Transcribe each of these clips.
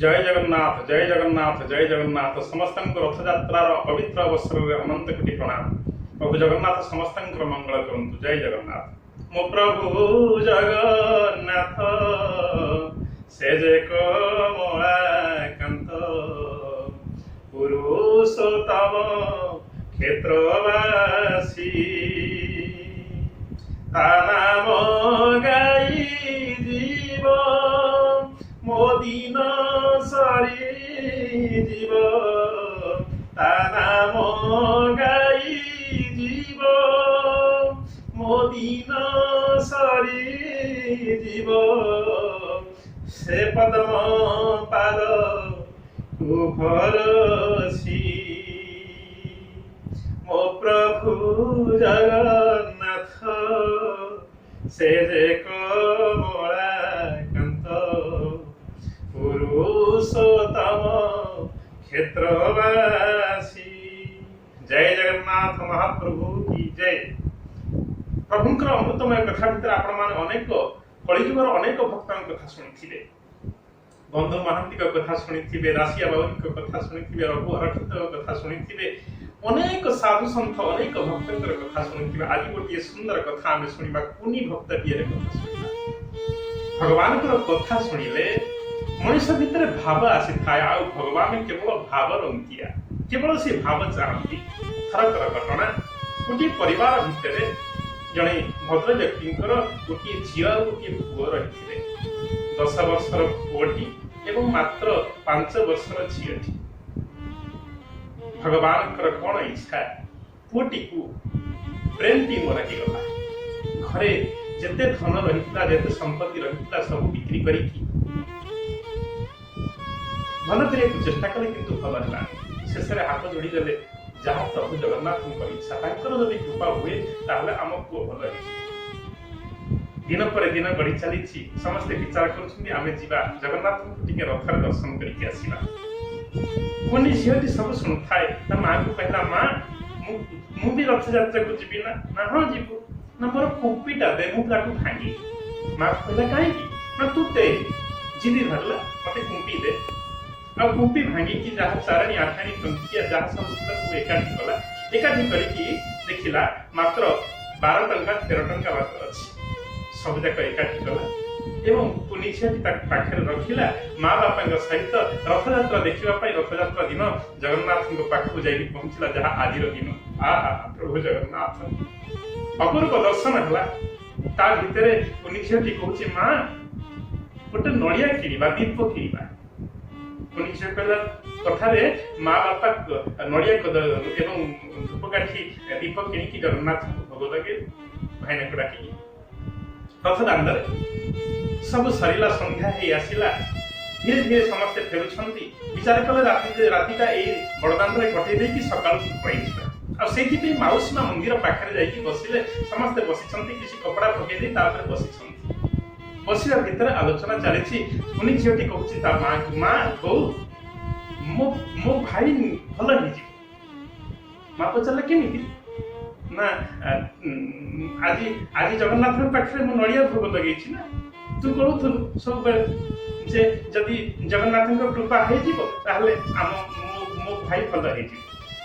ଜୟ ଜଗନ୍ନାଥ, ଜୟ ଜଗନ୍ନାଥ, ଜୟ ଜଗନ୍ନାଥ। ସମସ୍ତଙ୍କୁ ରଥଯାତ୍ରାର ପବିତ୍ର ଅବସରରେ ଅନନ୍ତ କୋଟି ପ୍ରଣାମ। ପ୍ରଭୁ ଜଗନ୍ନାଥ ସମସ୍ତଙ୍କର ମଙ୍ଗଳ କରନ୍ତୁ। ଜୟ ଜଗନ୍ନାଥ। ମୋ ପ୍ରଭୁ ଜଗନ୍ନାଥ ସେ ଯେ କମଳାକାନ୍ତ, ପୁରୁଷୋତ୍ତମ କ୍ଷେତ୍ରବାସୀ। ତା ନାମ ଗାଇ ଯିବ, ମୋ ଦିନ ସରିଯିବ। ତା ନାମ ଗାଇ ଯିବ, ମୋ ଦିନ ସରିଯିବ। ସେ ପଦ୍ମ ପାଦ କୁ ଭରସି, ମୋ ପ୍ରଭୁ ଜଗନ୍ନାଥ ସେ ଯେ କମଳାକାନ୍ତ, ପୁରୁଷୋତ୍ତମ କ୍ଷେତ୍ରବାସୀ। ଜୟ ଜଗନ୍ନାଥ ମହାପ୍ରଭୁ କି ଜୟ। ପ୍ରଭୁଙ୍କର ଅମୃତମୟ କଥା ଭିତରେ ଆପଣମାନେ ଅନେକ କଳିଯୁଗର ଅନେକ ଭକ୍ତଙ୍କ କଥା ଶୁଣିଥିବେ। ବନ୍ଧୁ ମହାନ୍ତିଙ୍କ କଥା ଶୁଣିଥିବେ, ଦାସିଆ ବାଉରୀଙ୍କ କଥା ଶୁଣିଥିବେ, ରଘୁ ଅରକ୍ଷିତଙ୍କ କଥା ଶୁଣିଥିବେ, ଅନେକ ସାଧୁ ସନ୍ଥ, ଅନେକ ଭକ୍ତଙ୍କର କଥା ଶୁଣିଥିବେ। ଆଜି ଗୋଟିଏ ସୁନ୍ଦର କଥା ଆମେ ଶୁଣିବା, କୁନି ଭକ୍ତଟିଏର କଥା ଶୁଣିବା। ଭଗବାନଙ୍କର କଥା ଶୁଣିଲେ ମଣିଷ ଭିତରେ ଭାବ ଆସିଥାଏ, ଆଉ ଭଗବାନ କେବଳ ଭାବ ରଙ୍କିଆ, କେବଳ ସେ ଭାବ ଚାହାନ୍ତି। ଥରକର ଘଟଣା, ଗୋଟିଏ ପରିବାର ଭିତରେ ଜଣେ ଭଦ୍ର ବ୍ୟକ୍ତିଙ୍କର ଗୋଟିଏ ଝିଅ ଆଉ ଗୋଟିଏ ପୁଅ ରହିଥିଲେ। 10 ବର୍ଷର ପୁଅଟି ଏବଂ ମାତ୍ର 5 ବର୍ଷର ଝିଅଟି। ଭଗବାନଙ୍କର କଣ ଇଚ୍ଛା, ପୁଅଟିକୁ ବ୍ରେନ୍ ଟ୍ୟୁମର ହେଇଗଲା। ଘରେ ଯେତେ ଧନ ରହିଥିଲା, ଯେତେ ସମ୍ପତ୍ତି ରହିଥିଲା, ସବୁ ବିକ୍ରି କରିକି ଭଲ କରିବାକୁ ଚେଷ୍ଟା କଲେ, କିନ୍ତୁ ଭଲ ହେଲାନି। ଶେଷରେ ହାତ ଯୋଡ଼ିଦେଲେ, ଯାହା ପ୍ରଭୁ ଜଗନ୍ନାଥଙ୍କର ଇଚ୍ଛା, ତାଙ୍କର ଯଦି କୃପା ହୁଏ ତାହେଲେ ଆମ ପୁଅ ଭଲ ହେଇଯିବ। ଦିନ ପରେ ଦିନ ଗଢି ଚାଲିଛି। ସମସ୍ତେ ବିଚାର କରୁଛନ୍ତି, ଆମେ ଯିବା, ଜଗନ୍ନାଥଙ୍କୁ ଟିକେ ରଥରେ ଦର୍ଶନ କରିକି ଆସିବା। କୁନି ଝିଅଟି ସବୁ ଶୁଣୁଥାଏ। ତା ମାଙ୍କୁ କହିଲା, ମା, ମୁଁ ବି ରଥଯାତ୍ରାକୁ ଯିବି ନା? ନା, ହଁ ଯିବୁ। ନା, ମୋର କୁମ୍ପିଟା ଦେ, ମୁଁ ତାକୁ ଭାଙ୍ଗି। ମା କହିଲା, କାହିଁକି? ନା, ତୁ ଦେ। ଜିଦି ଧରିଲା, ମତେ କୁମ୍ପି ଦେ। ଆଉ କୁମ୍ପି ଭାଙ୍ଗିକି ଯାହା ଚାରାଣୀ ଆଠାଣୀ ଟଙ୍କିଆ ଯାହା ସବୁ ଥିଲା ସବୁ ଏକାଠି କଲା। ଏକାଠି କରିକି ଦେଖିଲା ମାତ୍ର 12 ଟଙ୍କା 13 ଟଙ୍କା ମାତ୍ର ଅଛି। ସବୁ ଯାକ ଏକାଠି କଲା ଏବଂ କୁନି ଝିଅଟି ତାକୁ ପାଖରେ ରଖିଲା। ମା ବାପାଙ୍କ ସହିତ ରଥଯାତ୍ରା ଦେଖିବା ପାଇଁ ରଥଯାତ୍ରା ଦିନ ଜଗନ୍ନାଥଙ୍କ ପାଖକୁ ଯାଇକି ପହଞ୍ଚିଲା, ଯାହା ଆଜିର ଦିନ। ଆହା, ପ୍ରଭୁ ଜଗନ୍ନାଥ, ଅପରୂପ ଦର୍ଶନ ହେଲା। ତା ଭିତରେ କୁନି ଝିଅଟି କହୁଛି, ମା, ଗୋଟେ ନଡ଼ିଆ କିଣିବା, ଦୀପ କିଣିବା। କୁନି ଝିଅ କହିଲା କଥାରେ ମା ବାପା ନଡ଼ିଆ ଏବଂ ଧୂପକାଠି ଦୀପ କିଣିକି ଜଗନ୍ନାଥଙ୍କୁ ଭୋଗ ଲଗେଇଲେ, ଭାଇନାକୁ ଡାକିକି ରଥ ଦାଣ୍ଡରେ। ସବୁ ସରିଲା, ସନ୍ଧ୍ୟା ହେଇ ଆସିଲା। ଧୀରେ ଧୀରେ ସମସ୍ତେ ଫେରୁଛନ୍ତି। ବିଚାର କଲେ ରାତିଟା ଏଇ ବଡ଼ଦାଣ୍ଡରେ କଟେଇ ଦେଇକି ସକାଳୁ ପଳେଇଯିବା। ଆଉ ସେଇଥିପାଇଁ ମାଉସୀ ମା ମନ୍ଦିର ପାଖରେ ଯାଇକି ବସିଲେ। ସମସ୍ତେ ବସିଛନ୍ତି, କିଛି କପଡ଼ା ପକେଇ ଦେଇ ତାପରେ ବସିଛନ୍ତି। ବସିବା ଭିତରେ ଆଲୋଚନା ଚାଲିଛି। କୁନି ଝିଅଟି କହୁଛି ତା ମାଙ୍କୁ, ମା, ବୋଉ, ମୋ ଭାଇ ଭଲ ହେଇଯିବ। ମା ପଚାରିଲେ, କେମିତି? ନା, ଆଜି ଆଜି ଜଗନ୍ନାଥଙ୍କ ପାଖରେ ମୁଁ ନଡ଼ିଆ ଭୋଗ ଲଗେଇଛି ନା, ତୁ କହୁଥିଲୁ ସବୁବେଳେ ଯେ ଯଦି ଜଗନ୍ନାଥଙ୍କ କୃପା ହେଇଯିବ ତାହେଲେ ଆମ ମୋ ଭାଇ ଭଲ ହେଇଯିବ।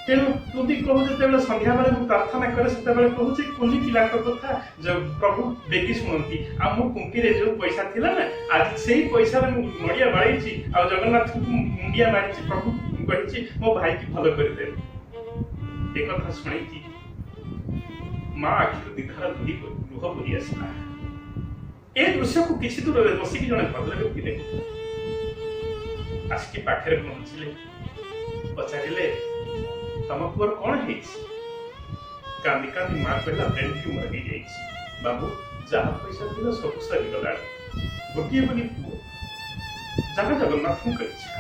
ତେଣୁ ତୁ ବି କହୁ, ଯେତେବେଳେ ସନ୍ଧ୍ୟାବେଳେ ମୁଁ ପ୍ରାର୍ଥନା କରେ ସେତେବେଳେ କହୁଛି, କୁନି ପିଲାଙ୍କ କଥା ଯୋଉ ପ୍ରଭୁ ବେଗି ଶୁଣନ୍ତି। ଆଉ ମୋ କୁମ୍ପିରେ ଯୋଉ ପଇସା ଥିଲା ନା, ଆଜି ସେଇ ପଇସାରେ ମୁଁ ନଡ଼ିଆ ବାଡ଼େଇଛି ଆଉ ଜଗନ୍ନାଥଙ୍କୁ ମୁଣ୍ଡିଆ ମାରିଛି, ପ୍ରଭୁ କହିଛି ମୋ ଭାଇକି ଭଲ କରିଦେବେ। ଏ କଥା ଶୁଣିକି ମା ଆଖିରୁ ଦିଧାର ଲୁହ ବୋହି ଆସିଲା। ଏ ଦୃଶ୍ୟକୁ କିଛି ଦୂରରେ ବସିକି ଜଣେ ଭଦ୍ର ବ୍ୟକ୍ତି ଦେଖୁଥିଲେ। ଆସିକି ପାଖରେ ପହଞ୍ଚିଲେ, ପଚାରିଲେ, ତମ ପୁଅର କଣ ହେଇଛି? କାନ୍ଦି କାନ୍ଦି ମା କହିଲା, ବ୍ରେନ୍ ଟ୍ୟୁମର ହେଇଯାଇଛି ବାବୁ, ଯାହା ପଇସା ଥିଲା ସବୁ ସରିଗଲାଣି, ଗୋଟିଏ ବୋଲି ପୁଅ, ଯାହା ଜଗନ୍ନାଥଙ୍କ ଇଚ୍ଛା।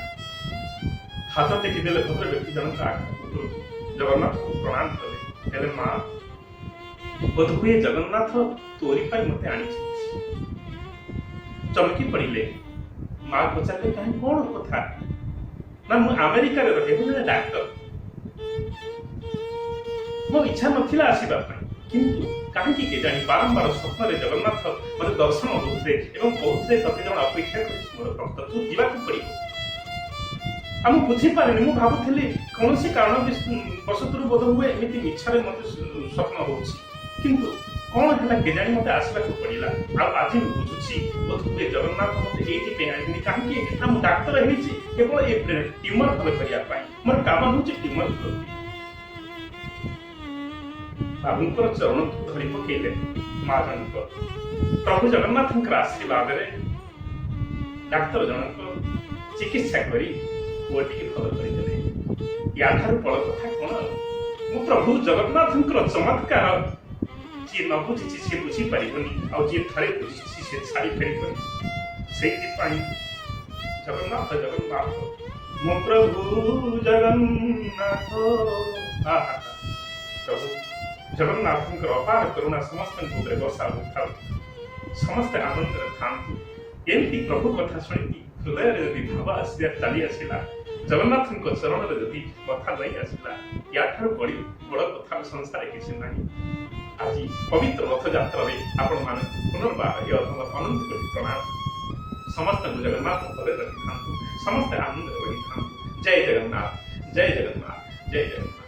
ହାତ ଟେକିଦେଲେ ଭଦ୍ର ବ୍ୟକ୍ତି ଜଣଙ୍କ ଉପରକୁ, ଜଗନ୍ନାଥଙ୍କୁ ପ୍ରଣାମ କଲେ। ହେଲେ ମା, ବୋଧହୁଏ ଜଗନ୍ନାଥ ତୋରି ପାଇଁ ମତେ ଆଣିଛନ୍ତି। ଚମକି ପଡ଼ିଲେ ମା। ପଚାରିଲେ, କାହିଁ, କଣ କଥା? ନା, ମୁଁ ଆମେରିକାରେ ରହେ, ମୁଁ ଜଣେ ଡାକ୍ତର। ମୋ ଇଚ୍ଛା ନଥିଲା ଆସିବା ପାଇଁ, କିନ୍ତୁ କାହିଁକି କେଜାଣି ବାରମ୍ବାର ସ୍ୱପ୍ନରେ ଜଗନ୍ନାଥ ମତେ ଦର୍ଶନ ଦଉଥିଲେ ଏବଂ କହୁଥିଲେ, ତତେ ଜଣେ ଅପେକ୍ଷା କରିଛି ମୋର ଭକ୍ତ, ତୁ ଯିବାକୁ ପଡ଼ିବ। ଆଉ ମୁଁ ବୁଝିପାରିନି। ମୁଁ ଭାବୁଥିଲି କୌଣସି କାରଣ ବଶତରୁ ବୋଧ ହୁଏ ଏମିତି ମିଛରେ ମୋତେ ସ୍ୱପ୍ନ ହଉଛି। କିନ୍ତୁ କଣ ହେଲା କେଜାଣି, ମତେ ଆସିବାକୁ ପଡିଲା। ଆଉ ଆଜି ମୁଁ ବୁଝୁଛି, ବୋଧ ହୁଏ ଜଗନ୍ନାଥ ମତେ ଏଇଥିପାଇଁ ଆଣିଛନ୍ତି। କାହିଁକି ନା ମୁଁ ଡାକ୍ତର ହେଇଛି କେବଳ ଏ ଟ୍ୟୁମର ଭଲ କରିବା ପାଇଁ। ମୋର କାମ ହେଉଛି ଟ୍ୟୁମର ଭଲ କରିବା। ବାବୁଙ୍କର ଚରଣକୁ ଧରି ପକେଇଲେ ମା ଜଣକ। ପ୍ରଭୁ ଜଗନ୍ନାଥଙ୍କର ଆଶୀର୍ବାଦରେ ଡାକ୍ତର ଜଣକ ଚିକିତ୍ସା କରି ପୁଅଟିକି ଭଲ କରିଦେଲେ। ୟାଠାରୁ ବଡ଼ କଥା କଣ ଆଉ? ମୁଁ ପ୍ରଭୁ ଜଗନ୍ନାଥଙ୍କର ଚମତ୍କାର ଯିଏ ନ ବୁଝିଛି ସେ ବୁଝିପାରିବନି, ଆଉ ଯିଏ ଥରେ ବୁଝିଛି ସେ ଛାଡ଼ି ପାରିବନି। ସେଇଥିପାଇଁ ଜଗନ୍ନାଥ ଜଗନ୍ନାଥ, ମୋ ପ୍ରଭୁ ଜଗନ୍ନାଥ। ଆହା, ପ୍ରଭୁ ଜଗନ୍ନାଥଙ୍କର ଅପାର କରୁଣା ସମସ୍ତଙ୍କ ଉପରେ ବର୍ଷା ହେଉଥାଉ, ସମସ୍ତେ ଆନନ୍ଦରେ ଥାଆନ୍ତୁ। ଏମିତି ପ୍ରଭୁ କଥା ଶୁଣିକି ହୃଦୟରେ ଯଦି ଭାବ ଆସିଲା, ଚାଲି ଆସିଲା, ଜଗନ୍ନାଥଙ୍କ ଚରଣରେ ଯଦି କଥା ଯାଇ ଆସିଲା, ୟାଠାରୁ ବଳି ବଡ଼ କଥା ସଂସାରରେ କିଛି ନାହିଁ। ଆଜି ପବିତ୍ର ରଥଯାତ୍ରାରେ ଆପଣମାନଙ୍କୁ ପୁନର୍ବାର ଏ ଅଧମର ଅନନ୍ତ କୋଟି ପ୍ରଣାମ। ସମସ୍ତଙ୍କୁ ଜଗନ୍ନାଥ ଭଲରେ ରଖିଥାନ୍ତୁ, ସମସ୍ତେ ଆନନ୍ଦରେ ରହିଥାନ୍ତୁ। ଜୟ ଜଗନ୍ନାଥ, ଜୟ ଜଗନ୍ନାଥ, ଜୟ ଜଗନ୍ନାଥ।